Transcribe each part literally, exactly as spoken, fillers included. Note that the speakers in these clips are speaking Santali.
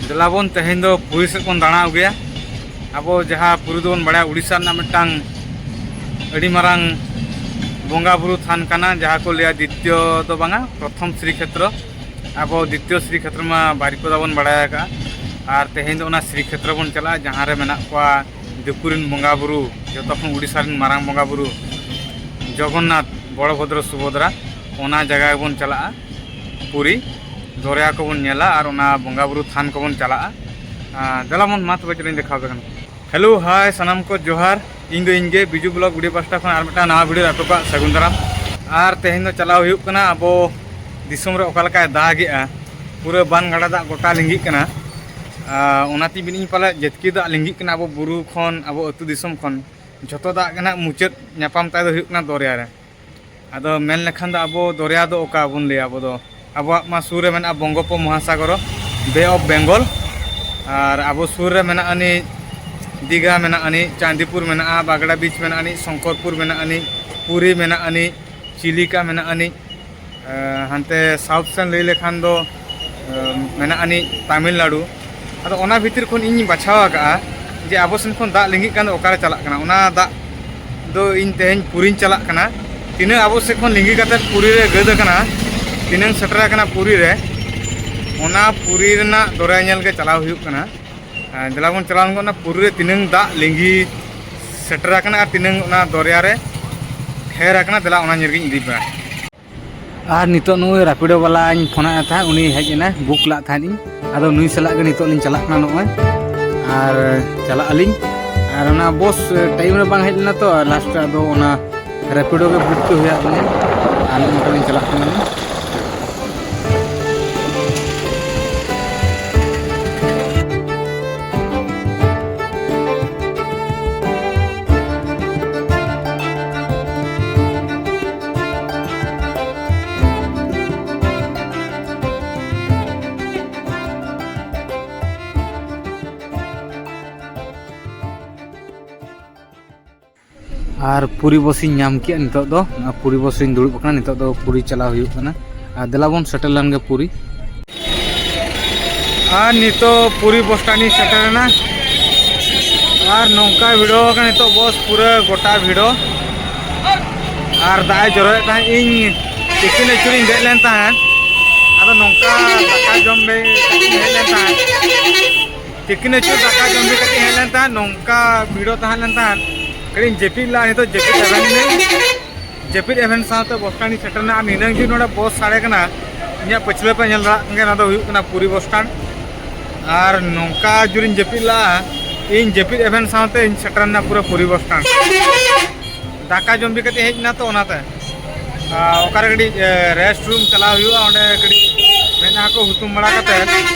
ᱫᱮᱞᱟ ᱵᱚᱱ ᱛᱮᱦᱮᱧ ᱫᱚ ᱯᱩᱨᱤ ᱥᱮᱫ ᱵᱚᱱ ᱫᱟᱬᱟ ᱟᱹᱜᱩᱭᱟ᱾ ᱟᱵᱚ ᱡᱟᱦᱟᱸ ᱯᱩᱨᱤ ᱫᱚᱵᱚᱱ ᱵᱟᱲᱟᱭᱟ, ᱩᱲᱤᱥᱥᱟ ᱨᱮᱱᱟᱜ ᱢᱤᱫᱴᱟᱝ ᱟᱹᱰᱤ ᱢᱟᱨᱟᱝ ᱵᱚᱸᱜᱟ ᱵᱩᱨᱩ ᱛᱷᱟᱱ ᱠᱟᱱᱟ, ᱡᱟᱦᱟᱸ ᱠᱚ ᱞᱟᱹᱭᱟ ᱫᱤᱛᱭᱚ ᱫᱚ ᱵᱟᱝᱟ, ᱯᱨᱚᱛᱷᱚᱢ ᱥᱨᱤ ᱠᱷᱮᱛᱨᱚ᱾ ᱟᱵᱚ ᱫᱤᱛᱭᱚ ᱥᱨᱤ ᱠᱷᱮᱛᱨᱚ ᱢᱟ ᱵᱟᱨᱤᱯᱚᱫᱟ ᱵᱚᱱ ᱵᱟᱲᱟᱭ ᱟᱠᱟᱫᱼᱟ, ᱟᱨ ᱛᱮᱦᱮᱧ ᱫᱚ ᱚᱱᱟ ᱥᱨᱤ ᱠᱷᱮᱛᱨᱚ ᱵᱚᱱ ᱪᱟᱞᱟᱜᱼᱟ, ᱡᱟᱦᱟᱸ ᱨᱮ ᱢᱮᱱᱟᱜ ᱠᱚᱣᱟ ᱫᱤᱠᱩ ᱨᱮᱱ ᱵᱚᱸᱜᱟ ᱵᱩᱨᱩ, ᱡᱚᱛᱚ ᱠᱷᱚᱱ ᱩᱲᱤᱥᱥᱟ ᱨᱮᱱ ᱢᱟᱨᱟᱝ ᱵᱚᱸᱜᱟ ᱵᱩᱨᱩ ᱡᱚᱜᱚᱱᱱᱟᱛᱷ, ᱵᱚᱲᱚᱵᱷᱚᱫᱨᱚ, ᱥᱩᱵᱷᱚᱫᱨᱟ, ᱚᱱᱟ ᱡᱟᱭᱜᱟ ᱜᱮᱵᱚᱱ ᱪᱟᱞᱟᱜᱼᱟ᱾ ᱯᱩᱨᱤ ᱫᱚᱨᱭᱟ ᱠᱚᱵᱚᱱ ᱧᱮᱞᱟ ᱟᱨ ᱚᱱᱟ ᱵᱚᱸᱜᱟ ᱵᱩᱨᱩ ᱛᱷᱟᱱ ᱠᱚᱵᱚᱱ ᱪᱟᱞᱟᱜᱼᱟ᱾ ᱟᱨ ᱫᱮᱞᱟ ᱵᱚᱱ, ᱢᱟ ᱛᱚᱵᱮ ᱪᱚᱞᱚᱧ ᱫᱮᱠᱷᱟᱣ ᱟᱯᱮ ᱠᱟᱱᱟ᱾ ᱦᱮᱞᱳ, ᱦᱟᱭ ᱥᱟᱱᱟᱢ ᱠᱚ, ᱡᱚᱦᱟᱨ᱾ ᱤᱧ ᱫᱚ ᱤᱧ ᱜᱮ ᱵᱤᱡᱩ ᱵᱞᱚᱜ ᱜᱩᱰᱤ ᱯᱟᱥᱴᱟ ᱠᱷᱚᱱ ᱟᱨ ᱢᱤᱫᱴᱟᱝ ᱱᱟᱣᱟ ᱵᱷᱤᱰᱤᱭᱳ ᱨᱮ ᱟᱯᱮ ᱠᱚᱣᱟᱜ ᱥᱟᱹᱜᱩᱱ ᱫᱟᱨᱟᱢ᱾ ᱟᱨ ᱛᱮᱦᱮᱧ ᱫᱚ ᱪᱟᱞᱟᱣ ᱦᱩᱭᱩᱜ ᱠᱟᱱᱟ ᱟᱵᱚ ᱫᱤᱥᱚᱢ ᱨᱮ ᱚᱠᱟ ᱞᱮᱠᱟᱭ ᱫᱟᱜᱮᱜᱼᱟ, ᱯᱩᱨᱟᱹ ᱵᱟᱱ ᱜᱟᱰᱟ ᱫᱟᱜ ᱜᱚᱴᱟ ᱞᱤᱸᱜᱤᱜ ᱠᱟᱱᱟ᱾ ᱟᱨ ᱚᱱᱟᱛᱮ ᱢᱮᱱᱮᱫ ᱟᱹᱧ ᱯᱟᱞᱮ ᱡᱟᱹᱛᱠᱤ ᱫᱟᱜ ᱞᱤᱸᱜᱤᱜ ᱠᱟᱱᱟ ᱟᱵᱚ ᱵᱩᱨᱩ ᱠᱷᱚᱱ, ᱟᱵᱚ ᱟᱹᱛᱩ ᱫᱤᱥᱚᱢ ᱠᱷᱚᱱ᱾ ᱡᱷᱚᱛᱚ ᱫᱟᱜ ᱜᱮ ᱱᱟᱦᱟᱜ ᱢᱩᱪᱟᱹᱫ ᱧᱟᱯᱟᱢ ᱛᱟᱭ ᱫᱚ ᱦᱩᱭᱩᱜ ᱠᱟᱱᱟ ᱫᱚᱨᱭᱟ ᱨᱮ᱾ ᱟᱫᱚ ᱢᱮᱱ ᱞᱮᱠᱷᱟᱱ ᱫᱚ ᱟᱵᱚ ᱫᱚᱨᱭᱟ ᱫᱚ ᱚᱠᱟ ᱵᱚᱱ ᱞᱟᱹᱭᱟ? ᱟᱵᱚ ᱫᱚ, ᱟᱵᱚᱣᱟᱜ ᱢᱟ ᱥᱩᱨ ᱨᱮ ᱢᱮᱱᱟᱜᱼᱟ ᱵᱚᱝᱜᱳᱯᱚ ᱢᱚᱦᱟᱥᱟᱜᱚᱨ, Bay of Bengal᱾ ᱟᱨ ᱟᱵᱚ ᱥᱩᱨ ᱨᱮ ᱢᱮᱱᱟᱜ ᱟᱹᱱᱤᱡ ᱫᱤᱜᱷᱟ, ᱢᱮᱱᱟᱜ ᱟᱹᱱᱤᱡ ᱪᱟᱸᱫᱤᱯᱩᱨ, ᱢᱮᱱᱟᱜᱼᱟ ᱵᱟᱜᱽᱲᱟ ᱵᱤᱪ, ᱢᱮᱱᱟᱜ ᱟᱹᱱᱤᱡ ᱥᱚᱝᱠᱚᱨᱯᱩᱨ, ᱢᱮᱱᱟᱜ ᱟᱹᱱᱤᱡ ᱯᱩᱨᱤ, ᱢᱮᱱᱟᱜ ᱟᱹᱱᱤᱡ ᱪᱤᱞᱤᱠᱟ, ᱢᱮᱱᱟᱜ ᱟᱹᱱᱤᱡ ᱮ, ᱦᱟᱱᱛᱮ ᱥᱟᱣᱩᱛᱷ ᱥᱮᱱ ᱞᱟᱹᱭ ᱞᱮᱠᱷᱟᱱ ᱫᱚ, ᱮ, ᱢᱮᱱᱟᱜ ᱟᱹᱱᱤᱡ ᱛᱟᱢᱤᱞᱱᱟᱲᱩ᱾ ᱟᱫᱚ ᱚᱱᱟ ᱵᱷᱤᱛᱤᱨ ᱠᱷᱚᱱ ᱤᱧ ᱵᱟᱪᱷᱟᱣ ᱟᱠᱟᱫᱼᱟ ᱡᱮ ᱟᱵᱚ ᱥᱮᱱ ᱠᱷᱚᱱ ᱫᱟᱜ ᱞᱤᱸᱜᱤᱜ ᱠᱟᱱ ᱫᱚ ᱚᱠᱟᱨᱮ ᱪᱟᱞᱟᱜ ᱠᱟᱱᱟ, ᱚᱱᱟ ᱫᱟᱜ ᱫᱚ ᱤᱧ ᱛᱮᱦᱮᱧ ᱯᱩᱨᱤᱧ ᱪᱟᱞᱟᱜ ᱠᱟᱱᱟ᱾ ᱛᱤᱱᱟᱹᱜ ᱟᱵᱚ ᱥᱮᱫ ᱠᱷᱚᱱ ᱞᱤᱸᱜᱤ ᱠᱟᱛᱮ ᱯᱩᱨᱤ ᱨᱮ ᱜᱟᱹᱫ ᱟᱠᱟᱱᱟ, ᱛᱤᱱᱟᱹᱝ ᱥᱮᱴᱮᱨ ᱟᱠᱟᱱᱟ ᱯᱩᱨᱤ ᱨᱮ, ᱚᱱᱟ ᱯᱩᱨᱤ ᱨᱮᱱᱟᱜ ᱫᱚᱨᱭᱟ ᱧᱮᱞ ᱜᱮ ᱪᱟᱞᱟᱣ ᱦᱩᱭᱩᱜ ᱠᱟᱱᱟ᱾ ᱮ, ᱫᱮᱞᱟ ᱵᱚᱱ ᱪᱟᱞᱟᱣ ᱞᱮᱱ ᱜᱮ, ᱚᱱᱟ ᱯᱩᱨᱤ ᱨᱮ ᱛᱤᱱᱟᱹᱝ ᱫᱟᱜ ᱞᱤᱸᱜᱤ ᱥᱮᱴᱮᱨ ᱟᱠᱟᱱᱟ ᱟᱨ ᱛᱤᱱᱟᱹᱝ ᱚᱱᱟ ᱫᱚᱨᱭᱟ ᱨᱮ ᱰᱷᱮᱨ ᱟᱠᱟᱱᱟ, ᱫᱮᱞᱟ ᱚᱱᱟ ᱧᱮᱞ ᱜᱤᱧ ᱤᱫᱤ ᱯᱮᱭᱟ᱾ ᱟᱨ ᱱᱤᱛᱚᱜ ᱱᱩᱭ ᱨᱟᱯᱤᱰᱳ ᱵᱟᱞᱟᱧ ᱯᱷᱳᱱᱟᱫ ᱛᱟᱦᱮᱸᱫ, ᱩᱱᱤ ᱦᱮᱡ ᱮᱱᱟ, ᱵᱩᱠ ᱞᱟᱜ ᱛᱟᱦᱮᱸᱫ ᱤᱧ᱾ ᱟᱫᱚ ᱱᱩᱭ ᱥᱟᱞᱟᱜ ᱜᱮ ᱱᱤᱛᱚᱜ ᱞᱤᱧ ᱪᱟᱞᱟᱜ ᱠᱟᱱᱟ ᱱᱚᱜᱼᱚᱭ, ᱟᱨ ᱪᱟᱞᱟᱜ ᱟᱹᱞᱤᱧ᱾ ᱟᱨ ᱚᱱᱟ ᱵᱚᱥ ᱴᱟᱭᱤᱢ ᱨᱮ ᱵᱟᱝ ᱦᱮᱡ ᱞᱮᱱᱟ ᱛᱚ, ᱞᱟᱥᱴ ᱨᱮ ᱟᱫᱚ ᱚᱱᱟ ᱨᱮᱯᱤᱰᱳ ᱜᱮ ᱵᱩᱠ ᱦᱩᱭᱟᱫ ᱞᱤᱧᱟ᱾ ᱟᱨ ᱱᱚᱜᱼᱚ ᱱᱚᱝᱠᱟ ᱞᱤᱧ ᱪᱟᱞᱟᱜ ᱠᱟᱱᱟ᱾ ᱟᱨ ᱯᱩᱨᱤ ᱵᱚᱥ ᱤᱧ ᱧᱟᱢ ᱠᱮᱜᱼᱟ᱾ ᱱᱤᱛᱚᱜ ᱫᱚ ᱚᱱᱟ ᱯᱩᱨᱤ ᱵᱚᱥ ᱨᱤᱧ ᱫᱩᱲᱩᱵ ᱟᱠᱟᱱᱟ᱾ ᱱᱤᱛᱚᱜ ᱫᱚ ᱯᱩᱨᱤ ᱪᱟᱞᱟᱣ ᱦᱩᱭᱩᱜ ᱠᱟᱱᱟ᱾ ᱟᱨ ᱫᱮᱞᱟ ᱵᱚᱱ ᱥᱮᱴᱮᱨ ᱞᱮᱱ ᱜᱮ ᱯᱩᱨᱤ᱾ ᱟᱨ ᱱᱤᱛᱚᱜ ᱯᱩᱨᱤ ᱵᱚᱥ ᱥᱴᱮᱱᱰ ᱤᱧ ᱥᱮᱴᱮᱨᱮᱱᱟ᱾ ᱟᱨ ᱱᱚᱝᱠᱟ ᱵᱷᱤᱲᱚ ᱟᱠᱟᱱᱟ ᱱᱤᱛᱚᱜ ᱵᱚᱥ, ᱯᱩᱨᱟᱹ ᱜᱚᱴᱟ ᱵᱷᱤᱲᱚ᱾ ᱟᱨ ᱫᱟᱜ ᱮ ᱡᱚᱨᱚᱭᱮᱫ ᱛᱟᱦᱮᱸᱫ, ᱤᱧ ᱛᱤᱠᱤᱱ ᱟᱹᱪᱩᱨᱤᱧ ᱫᱮᱡ ᱞᱮᱱ ᱛᱟᱦᱮᱸᱫ᱾ ᱟᱫᱚ ᱱᱚᱝᱠᱟ ᱫᱟᱠᱟ ᱡᱚᱢ ᱵᱮ-, ᱠᱟᱹᱴᱤᱡ ᱤᱧ ᱦᱮᱡ ᱞᱮᱱ ᱛᱟᱦᱮᱸᱫ, ᱛᱤᱠᱤᱱ ᱟᱹᱪᱩᱨ ᱫᱟᱠᱟ ᱡᱚᱢ ᱵᱮ ᱠᱟᱹᱴᱤᱡ ᱤᱧ ᱦᱮᱡ ᱞᱮᱱ ᱛᱟᱦᱮᱸᱫ, ᱱᱚᱝᱠᱟ ᱵᱷᱤᱲᱚ ᱛᱟᱦᱮᱸ ᱞᱮᱱ ᱛᱟᱦᱮᱸᱫ, ᱠᱟᱹᱴᱤᱡ ᱤᱧ ᱡᱟᱹᱯᱤᱫ ᱞᱟᱜᱼᱟ᱾ ᱱᱤᱛᱚᱜ ᱡᱟᱹᱯᱤᱫ ᱮᱵᱷᱮᱱ ᱱᱟᱹᱧ᱾ ᱡᱟᱹᱯᱤᱫ ᱮᱵᱷᱮᱱ ᱥᱟᱶᱛᱮ ᱵᱚᱥ ᱥᱴᱮᱱᱰ ᱤᱧ ᱥᱮᱴᱮᱨ ᱮᱱᱟ᱾ ᱟᱨ ᱱᱤᱱᱟᱹᱝ ᱡᱩᱫᱤ ᱱᱚᱰᱮ ᱵᱚᱥ ᱥᱟᱰᱮ ᱠᱟᱱᱟ, ᱤᱧᱟᱹᱜ ᱯᱟᱹᱪᱷᱞᱟᱹ ᱯᱮ ᱧᱮᱞ ᱫᱟᱲᱮᱭᱟᱜ ᱠᱟᱱ ᱜᱮᱭᱟ, ᱱᱚᱣᱟ ᱫᱚ ᱦᱩᱭᱩᱜ ᱠᱟᱱᱟ ᱯᱩᱨᱤ ᱵᱚᱥ ᱥᱴᱮᱱᱰ᱾ ᱟᱨ ᱱᱚᱝᱠᱟ ᱡᱳᱨᱤᱧ ᱡᱟᱹᱯᱤᱫ ᱞᱟᱜᱼᱟ, ᱤᱧ ᱡᱟᱹᱯᱤᱫ ᱮᱵᱷᱮᱱ ᱥᱟᱶᱛᱮ ᱤᱧ ᱥᱮᱴᱮᱨ ᱮᱱᱟ ᱯᱩᱨᱟᱹ ᱯᱩᱨᱤ ᱵᱚᱥ ᱥᱴᱮᱱᱰ᱾ ᱫᱟᱠᱟ ᱡᱚᱢ ᱵᱤ ᱠᱟᱛᱮ ᱦᱮᱡ ᱮᱱᱟ ᱛᱚ, ᱚᱱᱟᱛᱮ᱾ ᱟᱨ ᱚᱠᱟᱨᱮ ᱠᱟᱹᱴᱤᱡ, ᱮ, ᱨᱮᱥᱴ ᱨᱩᱢ ᱪᱟᱞᱟᱣ ᱦᱩᱭᱩᱜᱼᱟ, ᱚᱸᱰᱮ ᱠᱟᱹᱴᱤᱡ ᱢᱮᱫᱦᱟ ᱠᱚ ᱦᱩᱛᱩᱢ ᱵᱟᱲᱟ ᱠᱟᱛᱮ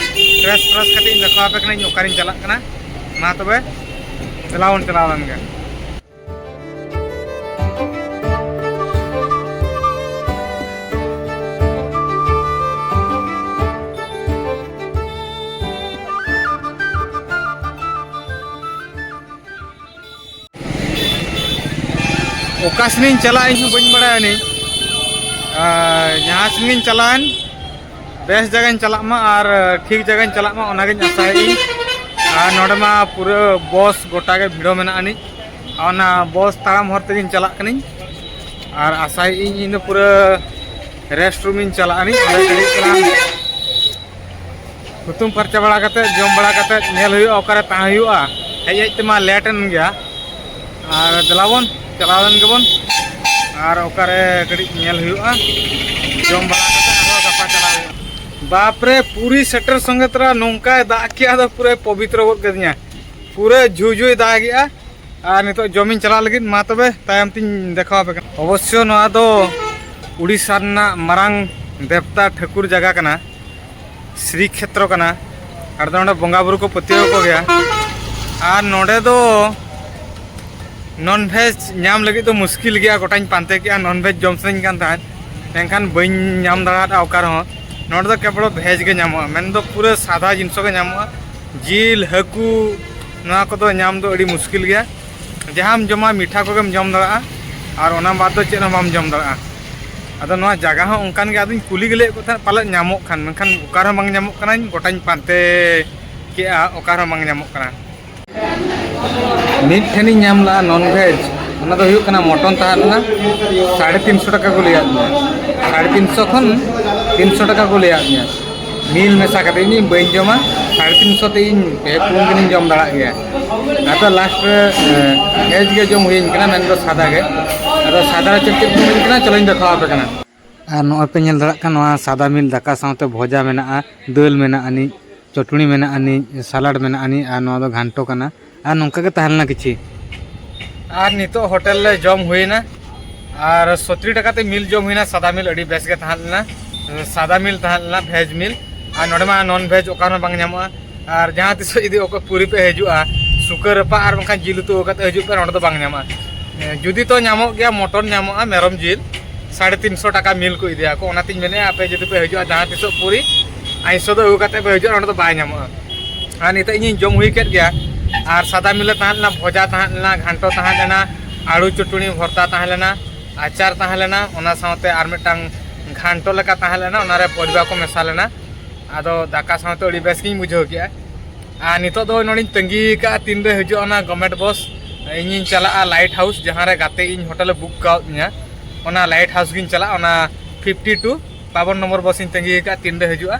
ᱯᱷᱨᱮᱥ ᱯᱷᱨᱮᱥ ᱠᱟᱹᱴᱤᱡ ᱤᱧ ᱫᱮᱠᱷᱟᱣ ᱟᱯᱮ ᱠᱟᱹᱱᱟᱹᱧ ᱚᱠᱟᱨᱤᱧ ᱪᱟᱞᱟᱜ ᱠᱟᱱᱟ᱾ ᱢᱟ ᱛᱚᱵᱮ, ᱪᱟᱞᱟᱣ ᱵᱚᱱ, ᱪᱟᱞᱟᱣ ᱞᱮᱱ ᱜᱮ᱾ ᱚᱠᱟ ᱥᱮᱱᱤᱧ ᱪᱟᱞᱟᱜᱼᱟ, ᱤᱧ ᱦᱚᱸ ᱵᱟᱹᱧ ᱵᱟᱲᱟᱭᱟ ᱱᱤᱡ᱾ ᱟᱨ ᱡᱟᱦᱟᱸ ᱥᱮᱱ ᱜᱤᱧ ᱪᱟᱞᱟᱣᱮᱱ, ᱵᱮᱥ ᱡᱟᱭᱜᱟᱧ ᱪᱟᱞᱟᱜ ᱢᱟ ᱟᱨ ᱴᱷᱤᱠ ᱡᱟᱭᱜᱟᱧ ᱪᱟᱞᱟᱜ ᱢᱟ, ᱚᱱᱟᱜᱤᱧ ᱟᱥᱟᱭᱮᱫ ᱟᱹᱧ᱾ ᱟᱨ ᱱᱚᱰᱮ ᱢᱟ ᱯᱩᱨᱟᱹ ᱵᱚᱥ ᱜᱚᱴᱟ ᱜᱮ ᱵᱷᱤᱲᱚ ᱢᱮᱱᱟᱜ ᱟᱹᱱᱤᱡ᱾ ᱟᱨ ᱚᱱᱟ ᱵᱚᱥ ᱛᱟᱲᱟᱢ ᱦᱚᱨ ᱛᱮᱜᱤᱧ ᱪᱟᱞᱟᱜ ᱠᱟᱹᱱᱟᱹᱧ᱾ ᱟᱨ ᱟᱥᱟᱭᱮᱫ ᱟᱹᱧ, ᱤᱧ ᱫᱚ ᱯᱩᱨᱟᱹ ᱨᱮᱥᱴ ᱨᱩᱢ ᱤᱧ ᱪᱟᱞᱟᱜ ᱟᱹᱱᱤᱡ᱾ ᱚᱸᱰᱮ ᱠᱟᱹᱴᱤᱡ ᱪᱟᱞᱟᱝ ᱦᱩᱛᱩᱢ ᱯᱷᱟᱨᱪᱟ ᱵᱟᱲᱟ ᱠᱟᱛᱮ, ᱡᱚᱢ ᱵᱟᱲᱟ ᱠᱟᱛᱮ ᱧᱮᱞ ᱦᱩᱭᱩᱜᱼᱟ ᱚᱠᱟᱨᱮ ᱛᱟᱦᱮᱸ ᱦᱩᱭᱩᱜᱼᱟ᱾ ᱦᱮᱡ ᱦᱮᱡ ᱛᱮᱢᱟ ᱞᱮᱴ ᱮᱱ ᱜᱮᱭᱟ᱾ ᱟᱨ ᱫᱮᱞᱟ ᱵᱚᱱ ᱪᱟᱞᱟᱣ ᱞᱮᱱ ᱜᱮᱵᱚᱱ᱾ ᱟᱨ ᱚᱠᱟᱨᱮ ᱠᱟᱹᱴᱤᱡ ᱧᱮᱞ ᱦᱩᱭᱩᱜᱼᱟ, ᱡᱚᱢ ᱵᱟᱲᱟ ᱠᱟᱛᱮ ᱟᱨᱦᱚᱸ ᱜᱟᱯᱟ ᱪᱟᱞᱟᱣ ᱦᱩᱭᱩᱜᱼᱟ᱾ ᱵᱟᱯᱨᱮ, ᱯᱩᱨᱤ ᱥᱮᱴᱮᱨ ᱥᱚᱸᱜᱮ ᱛᱚᱨᱟ ᱱᱚᱝᱠᱟᱭ ᱫᱟᱜ ᱠᱮᱜᱼᱟ, ᱟᱫᱚ ᱯᱩᱨᱟᱹᱭ ᱯᱚᱵᱤᱛᱨᱚ ᱜᱚᱫ ᱠᱟᱹᱫᱤᱧᱟ᱾ ᱯᱩᱨᱟᱹ ᱡᱷᱩᱡᱷᱩᱭ ᱫᱟᱜᱮᱜᱼᱟ᱾ ᱟᱨ ᱱᱤᱛᱚᱜ ᱡᱚᱢᱤᱧ ᱪᱟᱞᱟᱜ ᱞᱟᱹᱜᱤᱫ, ᱢᱟ ᱛᱚᱵᱮ ᱛᱟᱭᱚᱢ ᱛᱤᱧ ᱫᱮᱠᱷᱟᱣ ᱟᱯᱮ ᱠᱟᱱᱟ᱾ ᱚᱵᱚᱥᱥᱚ ᱱᱚᱣᱟ ᱫᱚ ᱩᱲᱤᱥᱥᱟ ᱨᱮᱱᱟᱜ ᱢᱟᱨᱟᱝ ᱫᱮᱵᱛᱟ ᱴᱷᱟᱹᱠᱩᱨ ᱡᱟᱭᱜᱟ ᱠᱟᱱᱟ, ᱥᱨᱤ ᱠᱷᱮᱛᱨᱚ ᱠᱟᱱᱟ᱾ ᱟᱨ ᱫᱚ ᱱᱚᱰᱮ ᱵᱚᱸᱜᱟ ᱵᱩᱨᱩ ᱠᱚ ᱯᱟᱹᱛᱭᱟᱹᱣ ᱠᱚ ᱜᱮᱭᱟ᱾ ᱟᱨ ᱱᱚᱰᱮ ᱫᱚ ᱱᱚᱱ ᱵᱷᱮᱡᱽ ᱧᱟᱢ ᱞᱟᱹᱜᱤᱫ ᱫᱚ ᱢᱩᱥᱠᱤᱞ ᱜᱮᱭᱟ, ᱜᱚᱴᱟᱧ ᱯᱟᱱᱛᱮ ᱠᱮᱜᱼᱟ, ᱱᱚᱱ ᱵᱷᱮᱡᱽ ᱡᱚᱢ ᱥᱟᱱᱟᱧ ᱠᱟᱱ ᱛᱟᱦᱮᱸᱫ, ᱢᱮᱱᱠᱷᱟᱱ ᱵᱟᱹᱧ ᱧᱟᱢ ᱫᱟᱲᱮᱭᱟᱫᱟ ᱚᱠᱟ ᱨᱮᱦᱚᱸ᱾ ᱱᱚᱰᱮ ᱫᱚ ᱠᱮᱵᱚᱞ ᱵᱷᱮᱡᱽ ᱜᱮ ᱧᱟᱢᱚᱜᱼᱟ, ᱢᱮᱱᱫᱚ ᱯᱩᱨᱟᱹ ᱥᱟᱫᱟ ᱡᱤᱱᱤᱥ ᱜᱮ ᱧᱟᱢᱚᱜᱼᱟ, ᱡᱤᱞ, ᱦᱟᱹᱠᱩ, ᱱᱚᱣᱟ ᱠᱚᱫᱚ ᱧᱟᱢ ᱫᱚ ᱟᱹᱰᱤ ᱢᱩᱥᱠᱤᱞ ᱜᱮᱭᱟ᱾ ᱡᱟᱦᱟᱸᱢ ᱡᱚᱢᱟ ᱢᱤᱴᱷᱟ ᱠᱚᱜᱮᱢ ᱡᱚᱢ ᱫᱟᱲᱮᱭᱟᱜᱼᱟ, ᱟᱨ ᱚᱱᱟ ᱵᱟᱫᱽ ᱫᱚ ᱪᱮᱫ ᱦᱚᱸ ᱵᱟᱢ ᱡᱚᱢ ᱫᱟᱲᱮᱭᱟᱜᱼᱟ᱾ ᱟᱫᱚ ᱱᱚᱣᱟ ᱡᱟᱭᱜᱟ ᱦᱚᱸ ᱚᱱᱠᱟᱱ ᱜᱮ, ᱟᱫᱚᱧ ᱠᱩᱞᱤ ᱜᱮᱞᱮᱫ ᱠᱚ ᱛᱟᱦᱮᱸᱫ ᱯᱟᱞᱮᱫ ᱧᱟᱢᱚᱜ ᱠᱷᱟᱱ, ᱢᱮᱱᱠᱷᱟᱱ ᱚᱠᱟ ᱨᱮᱦᱚᱸ ᱵᱟᱝ ᱧᱟᱢᱚᱜ ᱠᱟᱱᱟ᱾ ᱜᱚᱴᱟᱧ ᱯᱟᱱᱛᱮ ᱠᱮᱜᱼᱟ, ᱚᱠᱟ ᱨᱮᱦᱚᱸ ᱵᱟᱝ ᱧᱟᱢᱚᱜ ᱠᱟᱱᱟ᱾ ᱢᱤᱫ ᱴᱷᱮᱱᱤᱧ ᱧᱟᱢ ᱞᱮᱜᱼᱟ ᱱᱚᱱ ᱵᱷᱮᱡᱽ, ᱚᱱᱟ ᱫᱚ ᱦᱩᱭᱩᱜ ᱠᱟᱱᱟ ᱢᱚᱴᱚᱱ ᱛᱟᱦᱮᱸ ᱞᱮᱱᱟ, ᱥᱟᱲᱮ ᱛᱤᱱᱥᱚ ᱴᱟᱠᱟ ᱠᱚ ᱞᱟᱹᱭᱟᱫ ᱞᱤᱧᱟ, ᱥᱟᱲᱮ ᱛᱤᱱᱥᱚ ᱠᱷᱚᱱ ᱛᱤᱱᱥᱚ ᱴᱟᱠᱟ ᱠᱚ ᱞᱟᱹᱭᱟᱫ ᱞᱤᱧᱟ᱾ ᱢᱤᱞ ᱢᱮᱥᱟ ᱠᱟᱛᱮ ᱤᱧ ᱵᱟᱹᱧ ᱡᱚᱢᱟ, ᱥᱟᱲᱮ ᱛᱤᱱᱥᱚ ᱛᱮ ᱤᱧ ᱯᱮ ᱯᱩᱱ ᱫᱤᱱᱤᱧ ᱡᱚᱢ ᱫᱟᱲᱮᱭᱟᱜ ᱜᱮᱭᱟ᱾ ᱟᱫᱚ ᱞᱟᱥᱴ ᱨᱮ ᱵᱷᱮᱡᱽ ᱜᱮ ᱡᱚᱢ ᱦᱩᱭᱟᱹᱧ ᱠᱟᱱᱟ, ᱢᱮᱱᱫᱚ ᱥᱟᱫᱟ ᱜᱮ᱾ ᱟᱫᱚ ᱥᱟᱫᱟ ᱨᱮ ᱪᱮᱫ ᱪᱮᱫ ᱠᱚ ᱦᱩᱭ ᱠᱟᱱᱟ, ᱪᱚᱞᱚᱧ ᱫᱮᱠᱷᱟᱣ ᱟᱯᱮ ᱠᱟᱱᱟ᱾ ᱟᱨ ᱱᱚᱜᱼᱚᱭ ᱯᱮ ᱧᱮᱞ ᱫᱟᱲᱮᱭᱟᱜ ᱠᱟᱱᱟ, ᱱᱚᱣᱟ ᱥᱟᱫᱟ ᱢᱤᱞ ᱫᱟᱠᱟ ᱥᱟᱶᱛᱮ ᱵᱷᱚᱡᱟ ᱢᱮᱱᱟᱜᱼᱟ, ᱫᱟᱹᱞ ᱢᱮᱱᱟᱜ ᱟᱹᱱᱤᱡ, ᱪᱚᱴᱱᱤ ᱢᱮᱱᱟᱜ ᱟᱹᱱᱤᱡ, ᱥᱟᱞᱟᱰ ᱢᱮᱱᱟᱜ ᱟᱹᱱᱤᱡ, ᱟᱨ ᱱᱚᱣᱟ ᱫᱚ ᱜᱷᱟᱱᱴᱚ ᱠᱟᱱᱟ᱾ ᱟᱨ ᱱᱚᱝᱠᱟ ᱜᱮ ᱛᱟᱦᱮᱸ ᱞᱮᱱᱟ ᱠᱤᱪᱷᱤ᱾ ᱟᱨ ᱱᱤᱛᱚᱜ ᱦᱳᱴᱮᱞ ᱞᱮ ᱡᱚᱢ ᱦᱩᱭᱱᱟ, ᱟᱨ ᱥᱚᱛᱨᱤ ᱴᱟᱠᱟ ᱛᱮ ᱢᱤᱞ ᱡᱚᱢ ᱦᱩᱭᱱᱟ᱾ ᱥᱟᱫᱟ ᱢᱤᱞ ᱟᱹᱰᱤ ᱵᱮᱥ ᱜᱮ ᱛᱟᱦᱮᱸ ᱞᱮᱱᱟ, ᱥᱟᱫᱟ ᱢᱤᱞ ᱛᱟᱦᱮᱸ ᱞᱮᱱᱟ, ᱵᱷᱮᱡᱽ ᱢᱤᱞ᱾ ᱟᱨ ᱱᱚᱰᱮ ᱢᱟ ᱱᱚᱱ ᱵᱷᱮᱡᱽ ᱚᱠᱟ ᱨᱮᱦᱚᱸ ᱵᱟᱝ ᱧᱟᱢᱚᱜᱼᱟ᱾ ᱟᱨ ᱡᱟᱦᱟᱸ ᱛᱤᱥᱚᱜ ᱡᱩᱫᱤ ᱚᱠᱚᱭ ᱯᱩᱨᱤ ᱯᱮ ᱦᱤᱡᱩᱜᱼᱟ, ᱥᱩᱠᱟᱹ ᱨᱟᱯᱟᱜ ᱟᱨ ᱵᱟᱝᱠᱷᱟᱱ ᱡᱤᱞ ᱩᱛᱩ ᱠᱟᱛᱮ ᱦᱤᱡᱩᱜ ᱯᱮ, ᱱᱚᱰᱮ ᱫᱚ ᱵᱟᱝ ᱧᱟᱢᱚᱜᱼᱟ᱾ ᱡᱩᱫᱤ ᱛᱚ ᱧᱟᱢᱚᱜ ᱜᱮᱭᱟ, ᱢᱚᱴᱚᱱ ᱧᱟᱢᱚᱜᱼᱟ, ᱢᱮᱨᱚᱢ ᱡᱤᱞ, ᱥᱟᱲᱮ ᱛᱤᱱᱥᱚ ᱴᱟᱠᱟ ᱢᱤᱞ ᱠᱚ ᱤᱫᱤᱭᱟ ᱠᱚ᱾ ᱚᱱᱟᱛᱤᱧ ᱢᱮᱱᱮᱫᱼᱟ, ᱟᱯᱮ ᱡᱩᱫᱤ ᱯᱮ ᱦᱤᱡᱩᱜᱼᱟ ᱡᱟᱦᱟᱸ ᱛᱤᱥᱚᱜ ᱯᱩᱨᱤ, ᱟᱭᱥᱚ ᱫᱚ ᱟᱹᱜᱩ ᱠᱟᱛᱮ ᱯᱮ ᱦᱤᱡᱩᱜᱼᱟ, ᱱᱚᱰᱮ ᱫᱚ ᱵᱟᱭ ᱧᱟᱢᱚᱜᱼᱟ᱾ ᱟᱨ ᱱᱤᱛᱚᱜ ᱤᱧᱤᱧ ᱡᱚᱢ ᱦᱩᱭ ᱠᱮᱫ ᱜᱮᱭᱟ᱾ ᱟᱨ ᱥᱟᱫᱟ ᱢᱤᱞ ᱨᱮ ᱛᱟᱦᱮᱸ ᱞᱮᱱᱟ, ᱵᱷᱚᱡᱟ ᱛᱟᱦᱮᱸ ᱞᱮᱱᱟ, ᱜᱷᱟᱱᱴᱚ ᱛᱟᱦᱮᱸ ᱞᱮᱱᱟ, ᱟᱹᱲᱩ ᱪᱚᱴᱩᱱᱤ ᱵᱷᱚᱨᱛᱟ ᱛᱟᱦᱮᱸ ᱞᱮᱱᱟ, ᱟᱪᱟᱨ ᱛᱟᱦᱮᱸ ᱞᱮᱱᱟ, ᱚᱱᱟ ᱥᱟᱶᱛᱮ ᱟᱨ ᱢᱤᱫᱴᱟᱝ ᱜᱷᱟᱱᱴᱚ ᱞᱮᱠᱟ ᱛᱟᱦᱮᱸ ᱞᱮᱱᱟ, ᱚᱱᱟᱨᱮ ᱯᱚᱨᱤᱵᱟ ᱠᱚ ᱢᱮᱥᱟ ᱞᱮᱱᱟ᱾ ᱟᱫᱚ ᱫᱟᱠᱟ ᱥᱟᱶᱛᱮ ᱟᱹᱰᱤ ᱵᱮᱥ ᱜᱤᱧ ᱵᱩᱡᱷᱟᱹᱣ ᱠᱮᱜᱼᱟ᱾ ᱟᱨ ᱱᱤᱛᱚᱜ ᱫᱚ ᱱᱚᱰᱮᱧ ᱛᱟᱺᱜᱤ ᱟᱠᱟᱫᱼᱟ, ᱛᱤᱱᱨᱮ ᱦᱤᱡᱩᱜᱼᱟ ᱚᱱᱟ ᱜᱚᱵᱷᱢᱮᱱᱴ ᱵᱚᱥ᱾ ᱤᱧᱤᱧ ᱪᱟᱞᱟᱜᱼᱟ ᱞᱟᱭᱤᱴ ᱦᱟᱣᱩᱥ, ᱡᱟᱦᱟᱸ ᱨᱮ ᱜᱟᱛᱮ ᱤᱧ ᱦᱳᱴᱮᱞᱮ ᱵᱩᱠ ᱠᱟᱣᱫᱤᱧᱟ, ᱚᱱᱟ ᱞᱟᱭᱤᱴ ᱦᱟᱣᱩᱥ ᱜᱤᱧ ᱪᱟᱞᱟᱜᱼᱟ᱾ ᱚᱱᱟ ᱯᱷᱤᱯᱴᱤ ᱴᱩ ᱵᱟᱵᱚᱱ ᱱᱚᱢᱵᱚᱨ ᱵᱚᱥ ᱤᱧ ᱛᱟᱺᱜᱤ ᱟᱠᱟᱫᱼᱟ, ᱛᱤᱱᱨᱮ ᱦᱤᱡᱩᱜᱼᱟ᱾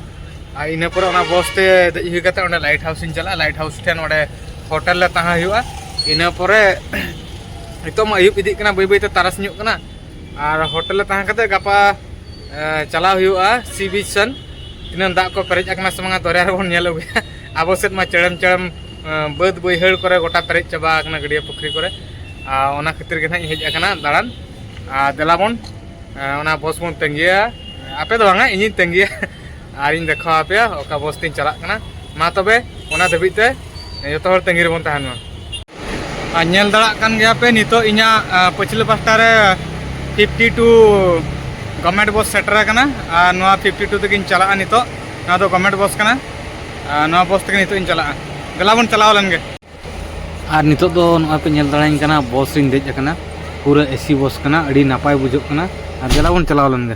ᱟᱨ ᱤᱱᱟᱹ ᱯᱚᱨᱮ ᱚᱱᱟ ᱵᱚᱥ ᱛᱮ ᱫᱮᱡ ᱦᱩᱭ ᱠᱟᱛᱮ ᱚᱸᱰᱮ ᱞᱟᱭᱤᱴ ᱦᱟᱣᱩᱥ ᱤᱧ ᱪᱟᱞᱟᱜᱼᱟ᱾ ᱞᱟᱭᱤᱴ ᱦᱟᱣᱩᱥ ᱴᱷᱮᱱ ᱚᱸᱰᱮ ᱦᱳᱴᱮᱞ ᱨᱮ ᱛᱟᱦᱮᱸ ᱦᱩᱭᱩᱜᱼᱟ᱾ ᱤᱱᱟᱹ ᱯᱚᱨᱮ ᱱᱤᱛᱚᱜ ᱢᱟ ᱟᱹᱭᱩᱵ ᱤᱫᱤᱜ ᱠᱟᱱᱟ, ᱵᱟᱹᱭ ᱵᱟᱹᱭᱛᱮ ᱛᱟᱨᱟᱥᱤᱧᱚᱜ ᱠᱟᱱᱟ᱾ ᱟᱨ ᱦᱳᱴᱮᱞ ᱨᱮ ᱛᱟᱦᱮᱸ ᱠᱟᱛᱮ ᱜᱟᱯᱟ, ᱮ, ᱪᱟᱞᱟᱣ ᱦᱩᱭᱩᱜᱼᱟ ᱥᱤ ᱵᱤᱪ ᱥᱮᱱ᱾ ᱛᱤᱱᱟᱹᱜ ᱫᱟᱜ ᱠᱚ ᱯᱮᱨᱮᱡ ᱟᱠᱟᱱᱟ ᱥᱮ ᱵᱟᱝᱟ ᱫᱚᱨᱭᱟ ᱨᱮᱵᱚᱱ ᱧᱮᱞ ᱟᱹᱜᱩᱭᱟ᱾ ᱟᱵᱚ ᱥᱮᱫ ᱢᱟ ᱪᱮᱲᱮᱢ ᱪᱮᱲᱮᱢ, ᱮ, ᱵᱟᱹᱫᱽ ᱵᱟᱹᱭᱦᱟᱹᱲ ᱠᱚᱨᱮ ᱜᱚᱴᱟ ᱯᱮᱨᱮᱡ ᱪᱟᱵᱟ ᱟᱠᱟᱱᱟ, ᱜᱟᱹᱰᱭᱟᱹ ᱯᱩᱠᱷᱨᱤ ᱠᱚᱨᱮ᱾ ᱟᱨ ᱚᱱᱟ ᱠᱷᱟᱹᱛᱤᱨ ᱜᱮ ᱱᱟᱦᱟᱜ ᱤᱧ ᱦᱮᱡ ᱟᱠᱟᱱᱟ ᱫᱟᱬᱟᱱ᱾ ᱟᱨ ᱫᱮᱞᱟ ᱵᱚᱱ, ᱮ, ᱚᱱᱟ ᱵᱚᱥ ᱵᱚᱱ ᱛᱟᱺᱜᱤᱭᱟ᱾ ᱟᱯᱮ ᱫᱚ ᱵᱟᱝᱟ, ᱤᱧᱤᱧ ᱛᱟᱺᱜᱤᱭᱟ᱾ ᱟᱨᱤᱧ ᱫᱮᱠᱷᱟᱣ ᱟᱯᱮᱭᱟ ᱚᱠᱟ ᱵᱚᱥ ᱛᱤᱧ ᱪᱟᱞᱟᱜ ᱠᱟᱱᱟ᱾ ᱢᱟ ᱛᱚᱵᱮ, ᱚᱱᱟ ᱫᱷᱟᱹᱵᱤᱡ ᱛᱮ ᱡᱚᱛᱚ ᱦᱚᱲ ᱛᱟᱺᱜᱤ ᱨᱮᱵᱚᱱ ᱛᱟᱦᱮᱱ ᱢᱟ᱾ ᱟᱨ ᱧᱮᱞ ᱫᱟᱲᱮᱭᱟᱜ ᱠᱟᱱ ᱜᱮᱭᱟ ᱯᱮ, ᱱᱤᱛᱚᱜ ᱤᱧᱟᱹᱜ, ᱟ, ᱯᱟᱹᱪᱷᱞᱟᱹ ᱯᱟᱥᱴᱟ ᱨᱮ ᱯᱷᱤᱯᱴᱤ ᱴᱩ ᱜᱚᱵᱷᱢᱮᱱᱴ ᱵᱚᱥ ᱥᱮᱴᱮᱨ ᱟᱠᱟᱱᱟ᱾ ᱟᱨ ᱱᱚᱣᱟ ᱯᱷᱤᱯᱴᱤ ᱴᱩ ᱛᱮᱜᱤᱧ ᱪᱟᱞᱟᱜᱼᱟ ᱱᱤᱛᱚᱜ᱾ ᱱᱚᱣᱟ ᱫᱚ ᱜᱚᱵᱷᱢᱮᱱᱴ ᱵᱚᱥ ᱠᱟᱱᱟ᱾ ᱟᱨ ᱱᱚᱣᱟ ᱵᱚᱥ ᱛᱮᱜᱮ ᱱᱤᱛᱚᱜ ᱤᱧ ᱪᱟᱞᱟᱜᱼᱟ᱾ ᱫᱮᱞᱟ ᱵᱚᱱ ᱪᱟᱞᱟᱣ ᱞᱮᱱ ᱜᱮ᱾ ᱟᱨ ᱱᱤᱛᱚᱜ ᱫᱚ ᱱᱚᱜᱼᱚᱭ ᱯᱮ ᱧᱮᱞ ᱫᱟᱲᱮᱭᱟᱹᱧ ᱠᱟᱱᱟ, ᱵᱚᱥ ᱨᱤᱧ ᱫᱮᱡ ᱟᱠᱟᱱᱟ᱾ ᱯᱩᱨᱟᱹ ᱮᱥᱤ ᱵᱚᱥ ᱠᱟᱱᱟ, ᱟᱹᱰᱤ ᱱᱟᱯᱟᱭ ᱵᱩᱡᱷᱟᱹᱜ ᱠᱟᱱᱟ᱾ ᱟᱨ ᱫᱮᱞᱟ ᱵᱚᱱ ᱪᱟᱞᱟᱣ ᱞᱮᱱ ᱜᱮ᱾